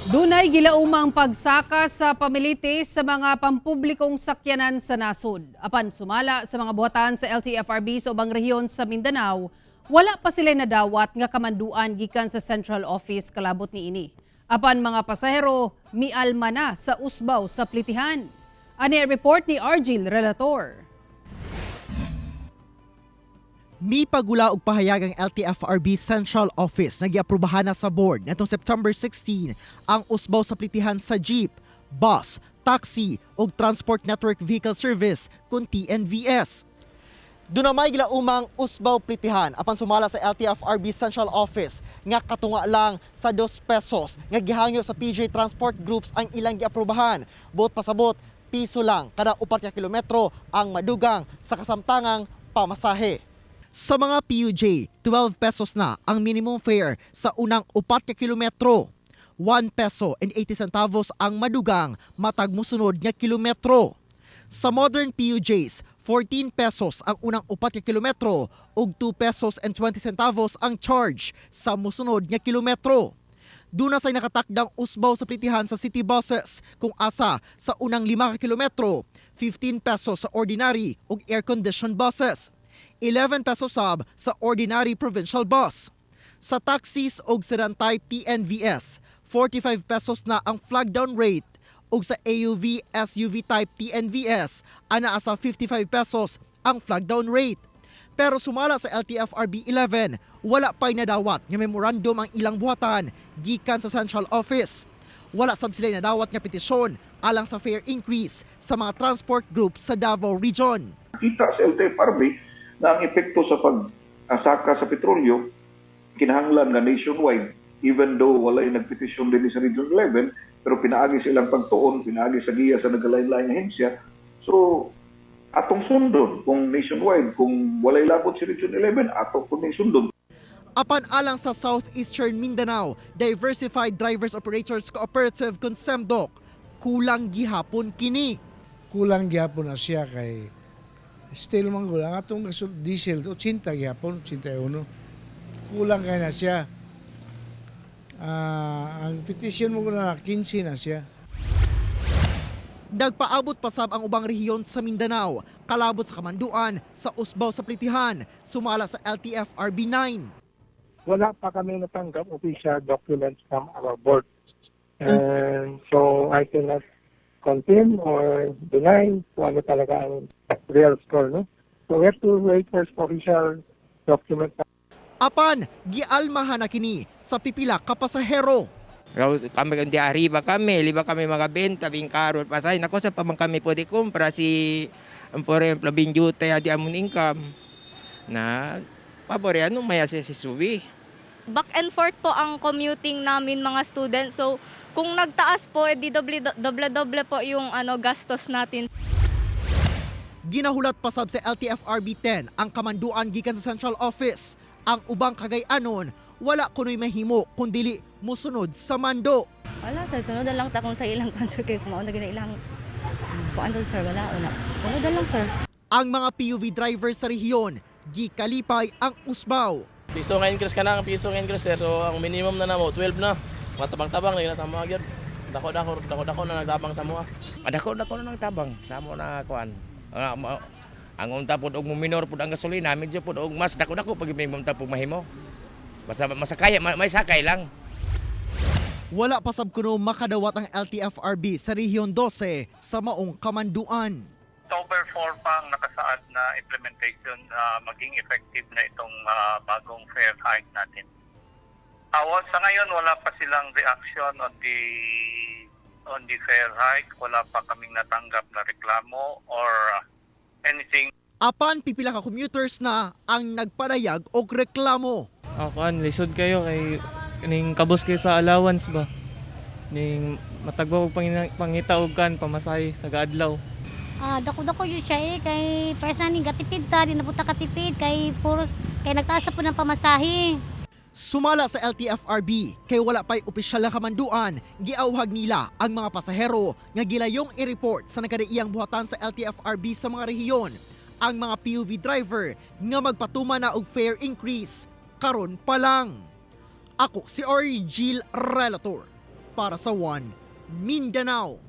Dunay gilaumang pagsaka sa pamilite sa mga pampublikong sakyanan sa nasod. Apan sumala sa mga buhatan sa LTFRB sa ubang rehiyon sa Mindanao, wala pa sila nadawat nga kamanduan gikan sa central office kalabot niini. Apan mga pasahero mialma na sa usbaw sa plitihan. Ani ang report ni Argil Relator. Mipagula og pahayag ang LTFRB Central Office nga giaprobahan na sa board nitong September 16 ang usbaw sa plitihan sa jeep, bus, taxi ug Transport Network Vehicle Service kun TNVS. Duna may gilaumang usbaw plitihan, apan sumala sa LTFRB Central Office nga katunga lang sa 2 pesos nga gihangyo sa PJ Transport Groups ang ilang giaprobahan. Buot pasabot, piso lang kada 4 ka kilometro ang madugang sa kasamtangang pamasahe. Sa mga PUJ, 12 pesos na ang minimum fare sa unang 4 ka kilometro. 1 peso and 80 centavos ang madugang matag musunod nga kilometro. Sa modern PUJs, 14 pesos ang unang 4 ka kilometro ug 2 pesos and 20 centavos ang charge sa musunod nga kilometro. Duna say nakatakdang usbaw sa plitihan sa city buses kung asa sa unang 5 ka kilometro, 15 pesos sa ordinary ug air-conditioned buses, 11 pesos sab sa ordinary provincial bus. Sa taxis og sedan type TNVS, 45 pesos na ang flag down rate ug sa AUV SUV type TNVS anaa sa 55 pesos ang flag down rate. Pero sumala sa LTFRB 11, wala pa'y nadawat nga memorandum ang ilang buhatan gikan sa central office. Wala sab sila nadawat nga petisyon alang sa fare increase sa mga transport group sa Davao Region. Kita sa LTFRB na ang epekto sa pag-asaka sa petrolyo kinahanglan nga nationwide, even though walay nagpetisyon din sa Region 11, pero pinaagi sa ilang pagtuon, pinaagi sa giya sa nagkalain-laing ahensya. So atong sundon kung nationwide, kung walay labot si Region 11, ato pud ning sundon. Apan alang sa Southeastern Mindanao Diversified Drivers Operators Cooperative kun SEMDOC, kulang gihapon kini. Kulang gyapon na siya kay still man gud ang atong diesel 80 gyapon, 81. Kulang kay na siya. Ang petition mo na 15 na siya. Nagpaabot pa sab ang ubang rehiyon sa Mindanao, kalabot sa kamanduan sa usbaw sa plitihan, sumala sa LTFRB 9. Wala pa kami natanggap official documents from our board. And so I cannot confirm or deny kung ano talaga ang real score, no? So we have to wait for official document. Apan gialmahan na kini sa pipila ka pasahero. Kami hindi arriba kami, liba kami mga benta, bing karol pasay. Nako sa pa man kami pwede kumpra si ang por ejemplo binjute adi amon income na pabore ano maya si subi. Back and forth po ang commuting namin mga students. So, kung nagtaas po, edi doble doble, doble po yung ano gastos natin. Ginahulat pasab sa LTFRB 10 ang kamanduan gikan sa central office. Ang ubang Cagayanon, wala kunoy mahimo kundili musunod sa mando. Wala sir, sunod na lang ta kung sa ilang kuan sir, kay kung mao na gina ilang kuan doon sir, wala wala. Sunod na lang, sir. Ang mga PUV drivers sa rehiyon, gikalipay ang usbaw. Piso nga increase ka na, ang piso nga increase, sir. So ang minimum na namo 12 na. Matabang-tabang na sa mga gyud. Dako dako dako dako na nagtabang sa mua. Dako dako na ng tabang sa mo na kuan. Ang unta pod og minor pod ang gasolina, medyo pod og mas dako dako pag minimum ta pud mahimo. Basta masakay, may sakay lang. Wala pa sab kuno makadawat ang LTFRB sa Rehiyon 12 sa maong kamanduan. October 4 pa ang nakasaad na implementation na maging effective na itong bagong fare hike natin. Sa ngayon, wala pa silang reaction on the fare hike. Wala pa kaming natanggap na reklamo or anything. Apan pipila ka commuters na ang nagpadayag og reklamo. Ah, kuan, lisod kayo kay ning kabos kayo sa allowance ba. Ning matagwa og pangita og kan pamasahe taga-adlaw. Ah, dako-dako yun siya eh kay para ning gatipid ta, di na puta katipid kay puro kay nagtaas na po ng pamasahe. Sumala sa LTFRB, kay wala pa'y opisyal na kamanduan, giawhag nila ang mga pasahero nga gilayong i-report sa nagkadaiyang buhatan sa LTFRB sa mga rehiyon ang mga PUV driver nga magpatuma na og fare increase karon pa lang. Ako si Orgil Relator. Para sa One, Mindanao.